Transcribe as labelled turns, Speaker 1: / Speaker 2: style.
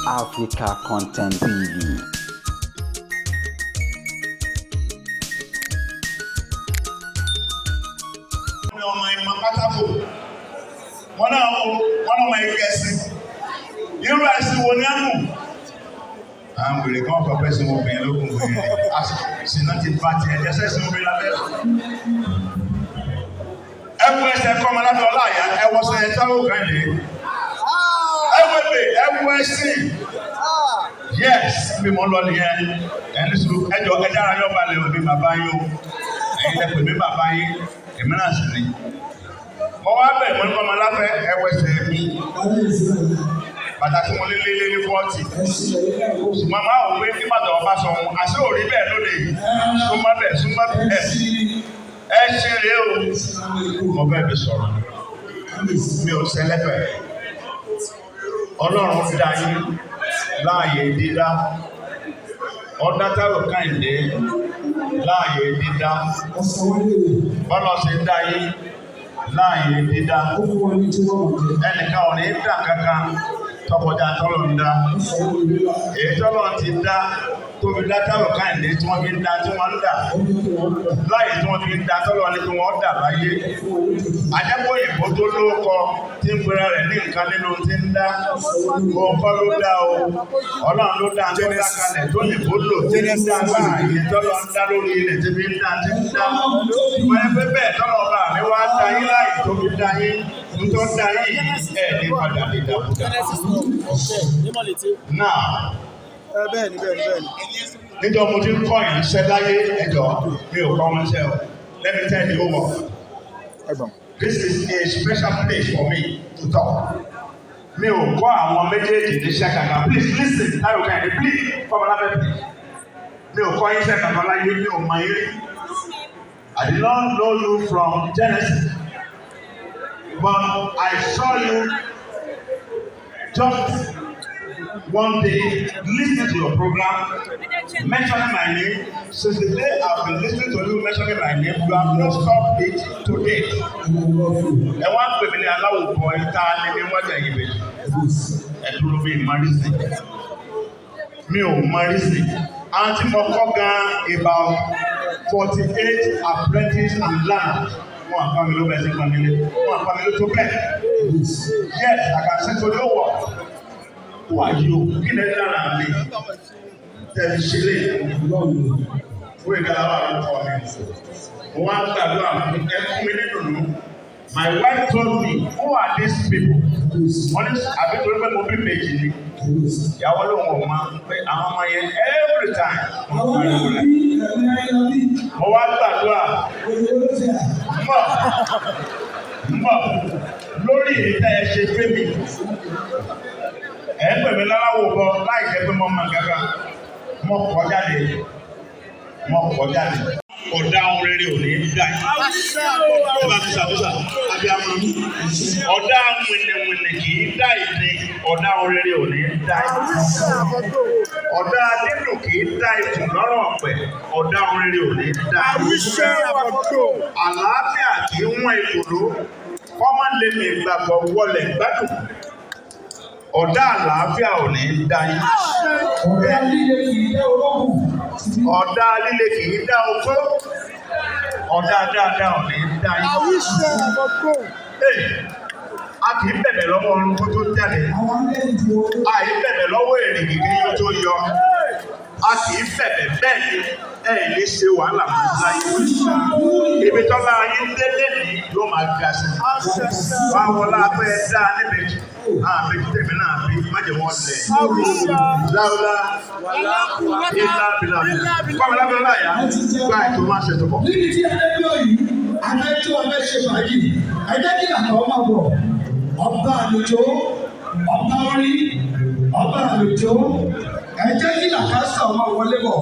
Speaker 1: Africa Content TV.
Speaker 2: Ní ọmọ ìmọ̀ pátákó wọn náà, wo wọn náà, ọmọ ìkẹsìn, irú ẹ̀sìn wo ni á mú? Àwọn wèrè kan sọ pé sinmi obìnrin lókun wèrè sinmi ti ba tiẹ̀ jẹ́ sẹ́sìn obìnrin lábẹ́. Ẹwọ ẹsẹ̀ kọ́mọ lábẹ́ ọláyà, ẹwọ sẹ́yẹ táwọn kan lè ẹwọ ebè, ẹwọ ẹsìn. Yes, bí mo ń lọ nìyẹn. Ẹni sùn, ẹjọ ẹjẹ ara yọ balẹ̀ òbí bàbá yín o. Ẹ̀yin lẹ pè mí bàbá yín, èmi náà sì ni. Mo wá bẹ̀, mo ní kọ́mọ láfẹ́, ẹwọ ẹsẹ̀ mi, bàtà tí mo lé lé lé ní 40, ṣùgbọ́n máa wò pé nígbà tó bá sọ ohun àṣé òrí bẹ́ẹ̀ lóde yìí. Súnmọ́ bẹ́ẹ̀, súnmọ́ bẹ́ẹ̀, ẹ ṣe rèé o. Mo fẹ́ fi sọ̀rọ̀, mi ò sẹ́lẹ̀fẹ̀. Ọlọ́run dá yín láàyè dídá, ọ̀dá Táíwò Kẹ́hìndé láàyè dídá. Bọ́lá ṣe dá yín láàyè dídá, ẹnìkan ò ní dà kankan tọkọjá tọ́lọ̀ ń dá. Èyí tọ́lọ̀ ti dá tó fi dá Táíwò Kẹ́hìndé, tí wọ́n fi ń dá, tí wọ́n ń dà láyé, tí wọ́n fi ń dá tọ́lọ̀ ní tí wọ́n dà láyé. Àjẹpọ̀ òyìnbó tó lóko tí ń pera rẹ̀ ní nǹkan nínú tí ń dá, òun kọ́ ló dá o. Ọlọ́run ló dá tó dá kalẹ̀ tó yìnbó lò tí ń dá láàyè tọ́lọ̀ ń dá lórí ilẹ̀ tí fi ń dá, tí ń dá. Wọ́n yẹ pé bẹ́ẹ̀ tọ́lọ̀ ọba mi wá dá yín láàyè tó fi dá yín ń tó dá yín ẹ̀ ní padà lè dàkúdà. Now,
Speaker 3: Bẹ́ẹ̀ni, bẹ́ẹ̀ni, bẹ́ẹ̀ni.
Speaker 2: Níjọ́ mo ti ń kọ́ ìrìnsẹ́ láyé, ẹjọ́ mi ò kọ́ wọn ṣẹ́ o. Let me tell you what.
Speaker 3: Ẹ̀gbọ́n.
Speaker 2: This is a special place for me to talk. Mi ò kọ́ àwọn méjèèjì níṣẹ́ kankan. Please listen, Táíwò Kẹ́hìndé, please, Fọmọláfẹ́, please. Mi ò kọ́ iṣẹ́ kankan láyé, mi ò mọ eré. I did not know you from Genesis, but I saw you just one day listening to your program, mentioning my name. Since the day I've been listening to you mentioning my name, you have not stopped it to date. Ẹ wá ń pè mí ní aláwọ̀ bọ̀ ẹ ta ni mi wájú ẹ̀yìn bẹ̀. Ẹ dúró, bí marisi. Mi ò marisi. Àwọn tí mo kọ́ gan, about 48 apprentices and learners. Wọ́n àpá mi ló bẹ̀ sí pamílé. Wọ́n àpá mi ló tó bẹ́ẹ̀. Yes, I can say to the whole world. Who are you? Kí ni lára mi? Tẹ̀lé ṣe lè. Fún ìgbàlá wà ló kọ́ mi. Mo wá ń gbàdúrà fún ẹkún mi nínú nù. My wife told me, "Who are these people?" Wọ́n ní àbí torí pé mo bí méjì ni. Ìyàwó lòun ò mọ̀ pé àwọn ọmọ yẹn every time. Mo wá gbàdúrà mọ̀ mọ̀ lórí ìtẹ́ ẹ ṣe fẹ́ mi. Ẹ̀ ń pè mí láláwò bọ láì jẹ́ pé mo mọ̀ gángan. Mo kọ́ jáde. Mo kọ́ jáde. Ọ̀dà ohun rere ò ní dá yìí. Ẹ bá mi ṣàtúnṣà, abiyamọ. Ọ̀dà wìnìwìnì kì í dá ìdín. Ọ̀dà ohun rere ò ní dá yìí. Ọ̀dà dídùn kì í dá ìtùn lọ́rùn ọ̀pẹ. Ọ̀dà ohun rere ò ní dá yìí. Àlàáfíà kì í wọ́n ìkòló. Kọ́mọ lè mi gbàgbọ́ wọlé gbádùn. Ọ̀dà àlàáfíà ò ní dá yín.
Speaker 4: Ọ̀dà líle kì í dá olókùn.
Speaker 2: Ọ̀dà líle kì í dá okó. Ọ̀dà dáadáa ò ní dá yín. Ee, a kì í bẹ̀bẹ̀ lọ́wọ́ ọrùn kó tó jáde.
Speaker 4: Àwọn angẹ́lì tí ó
Speaker 2: A yìí bẹ̀bẹ̀ lọ́wọ́ èrè gígé yóò tó yọ. A kì í bẹ̀bẹ̀. Bẹ́ẹ̀ ni ẹ lè ṣe wàhálà mọ́ láyé. Ibi tọ́lá yín délé ní yóò máa ga sí. Wá wọlé apẹ́ dá níbi àwọn méjì tèmi náà bí má jẹ́ wọ́n lẹ̀. Láwùlá ilá bìlà kọ́mi lábẹ́ ọláyà gba ètò máa ṣètò bọ̀.
Speaker 4: Níbi tí adébíyọ̀ yìí, afẹ́jọ́ afẹ́ ṣe fàájì, ẹ jẹ́ kí làkọ́ máa bọ̀. Ọba àlùjọ, ọba orí, ọba àlùjọ, ẹ jẹ́ kí làkàṣà máa wọlé bọ̀.